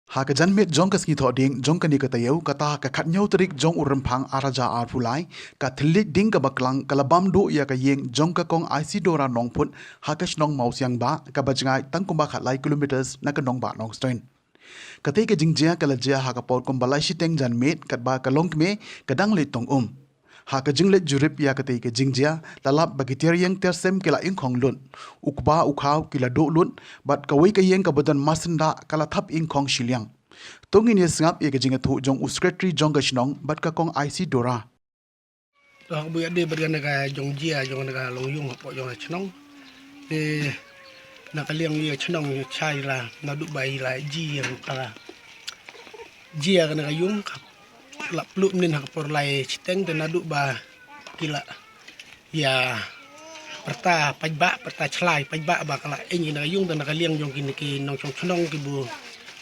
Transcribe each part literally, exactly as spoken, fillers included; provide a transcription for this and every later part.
Ha ka janmiet jong ka sngi Thohdieng jong kane ka taïew, kata ha ka khatnïew tarik jong u Rymphang arhajar arphew lai, ka thylliej ding kaba klang ka la bam duh ïa ka ïing jong ka Kong Isidora Nongphut ha ka shnong Mawsiang Bah, kaba jngai tang kumba khatlai kilometers na ka nongbah Nongstoiñ. Katei ka jingjia ka la jia ha ka por kumba lai shiteng janmiet, katba ka longkmie ka dang leit tong um. Ha ka jingleit jurip ïa katei ka jingjia, la lap ba ki tiar ïing tiar sem ki la ingkhong lut. U kba u khaw ki la duh lut, bad kawei ka ïing kaba don marsyndah ka la thap ingkhong shiliang. To ngin ïa sngap ïa ka jingïathuh jong u Secretary jong ka shnong bad ka Kong Isidora. To ha kaba ïadei bad kane ka jingjia jong kane ka longïung hapoh jong ka shnong, te na ka liang ïa ka shnong shai la, naduh ba i la jia ka la jia kane ka ïung, ka la pluh mynnin ha ka por lai shiteng, te naduh ba ki la ïa pyrta paidbah, pyrta shlai paidbah ba ka la ing ïa kane ka ïung, te na ka liang jong kine ki nongshong shnong kiba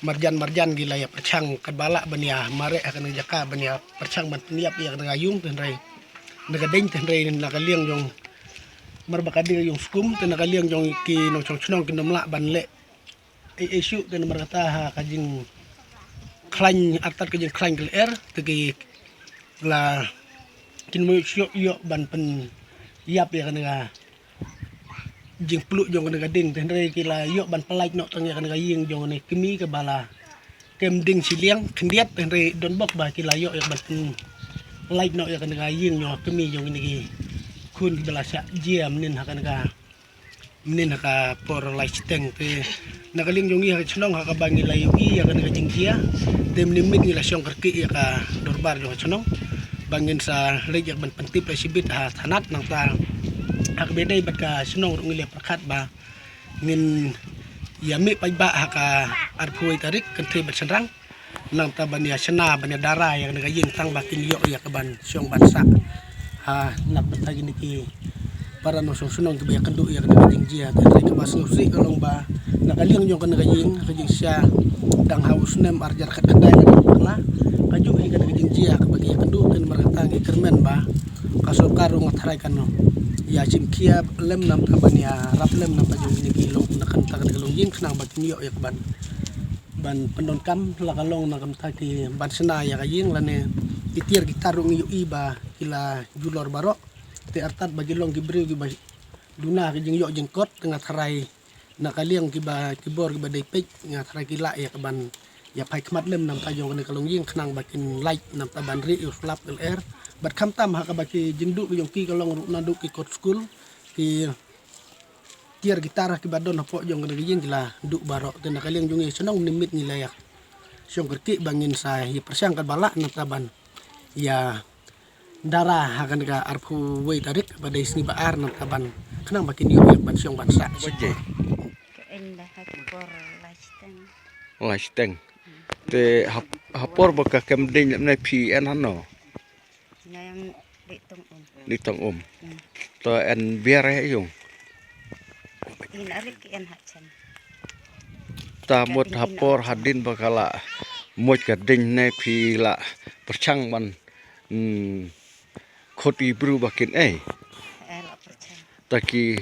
marjan marjan ki la ïa pyrshang katba lah ban ïa mareh ha kane ka jaka ban ïa pyrshang ban pynïap ïa kane ka ïung, te hynrei na ka ding, te hynrei na ka liang jong, mar ba ka dei ka ïung skum, te na ka liang jong ki nongshong shnong kin ym lah ban leh ei ei shuh, te namar kata ha ka jingkhlaiñ, artat ka jingkhlaiñ ka lyer, te ki la, kin ym ïoh shuh ïoh ban pynïap ïa kane ka jingpluh jong kane ka ding, te hynrei ki la ïoh ban pynlait noh tang ïa kane ka ïing jong kane ka kmie kaba la kem ding shiliang khyndiat, te hynrei don bok ba ki la ïoh ïa ban pynlait noh ïa kane ka ïing jong ka kmie jong kine ki khun kiba la shah jia mynnin ha kane ka, mynnin ha ka por lai shiteng. Te na ka liang jong ngi ha ka shnong, ha kaba ngi la ïohi ïa kane ka jingjia, te mynnin miet ngi la shong kyrkieh ïa ka dorbar jong ka shnong ba ngin sa leit ïa ka ban pyntip la shibit ha thanat, nangta ha kaba ïadei bad ka shnong ruh ngi la pyrkhat ba ngin ïa mih paidbah ha ka arphew wei tarik, kynthei bad shynrang, nangta ban ïa shna, ban ïa dara ïa kane ka ïing tang ba kin ïoh ïa ka ban shong ban sah. Ha, na ka bynta kine ki para nongshong shnong kiba ïakynduh ïa kane ka jingjia, te hynrei kaba sngewsih ka long ba na ka liang jong kane ka ïing, ka jingshisha dang ha u snem arhajar khatkhyndai la dep bakla, kajuh hi kane ka jingjia kaba ki ïakynduh, te namar kata ngi kyrmen ba ka sorkar ruh nga tharai kan ïa shim khia lem namar ka ban ïarap lem namar ka jong kine ki long, na ka bynta kane ka longïing khnang ba kin ïoh ïa ka ban ban pyndonkam, la ka long na ka bynta ki ban shna ïa ka ïing lane ki tiar ki tar ruh ngi ïohi ba ki la julor baroh. Te artat ba ki long ki briew kiba duna ki jingïoh jingkot, te nga tharai na ka liang kiba, ki bor kiba dei peit, nga tharai ki lah ïa ka ban ïa phai khmat lem namar ka jong kane ka longïing khnang ba kin lait namar ka ban rieh ïa u slap ka lyer. Bad khamtam ha kaba ki jingduh ki jong ki ka long ruh naduh ki kot skul, ki tiar ki tar kiba don hapoh jong kane ka ïing ki la duh baroh. Te na ka liang jong ngi shnong mynnin miet ngi la ïa shong kyrkieh ba ngin sa ïa pyrshang katba lah namar ka ban ïa dara ha kane ka arphew wei tarik ba dei sngi ba ar namar ka ban khnang ba kin ïoh ïa ban shong ban sah. Ka en da ha ka por lai shiteng. Lai shiteng. Te hap-, ha por ba ka kem ding lem ne phi en hano? Nga ïa dei tong um. Dei tong um. Hmm. To en biar eh ïung. In arit ki en ha chen. Ta mut ha por hadien ba ka la mut ka ding ne phi la pyrshang ban, hmm, khot i bru ba kin ei. Eh, la pyrshang. Ta ki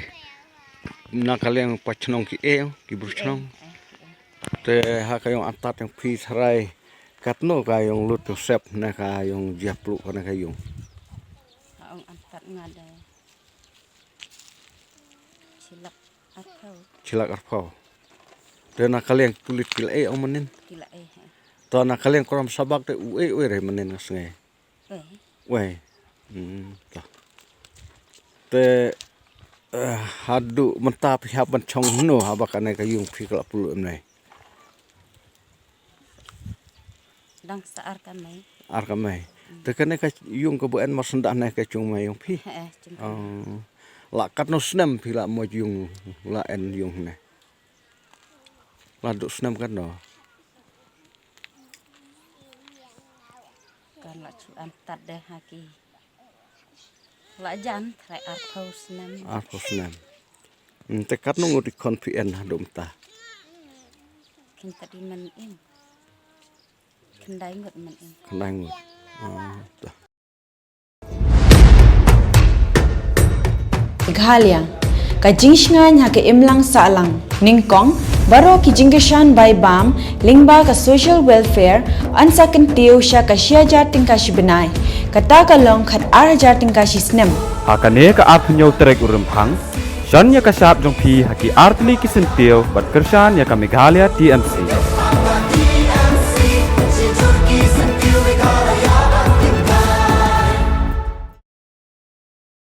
na ka liang pa chnong ki ei, ki bru chnong. Eh, eh, ki ei. Te ha ka ïong antat ïong phi tharai katno ka ïong lut ïong sep ne ka ïong jia pluh ka ne ka ïong. Ha ong antat nga dei. Shilak arphew. Shilak arphew. Te na ka liang pulit ki la ei ong mynnin. Ki la ei, he. To na ka liang krom sabak te u ei u ei re mynnin nga sngew. Wei. Wei. Hmm, ta. Te, eh, haduh mynta phi hap ban chong hano haba kane ka ïung phi ka la pluh em ne? Dang sa ar kamai. Ar kamai. Hmm. Te kane ka ïung kaba en marsyndah ne ka jong mai ïong phi? Eh, jong. Oh. La katno snem phi la mut ïung, la en ïung ne? La duh snem katno? Kan la chu antat de ha ki. La jan trai arphew snem. Arphew snem. Hmm, te katno ngut i khon phi en haduh mynta? Kynta di man in. Khyndai ngut man in. Khyndai ngut. Ah, ta. Ghalia, ka jingshngaiñ ha ka imlang sahlang, nyngkong, Baroh ki jingkyrshan bai bam lyngba ka Social Welfare yn sa kyntiew sha ka shi hajar tyngka shi bnai, kata ka long khat ar hajar tyngka shi snem. Ha kane ka arphew tarik u Rymphang, shon ïa ka shap jong phi ha ki artylli ki syntiew ban kyrshan ïa ka Meghalaya T M C.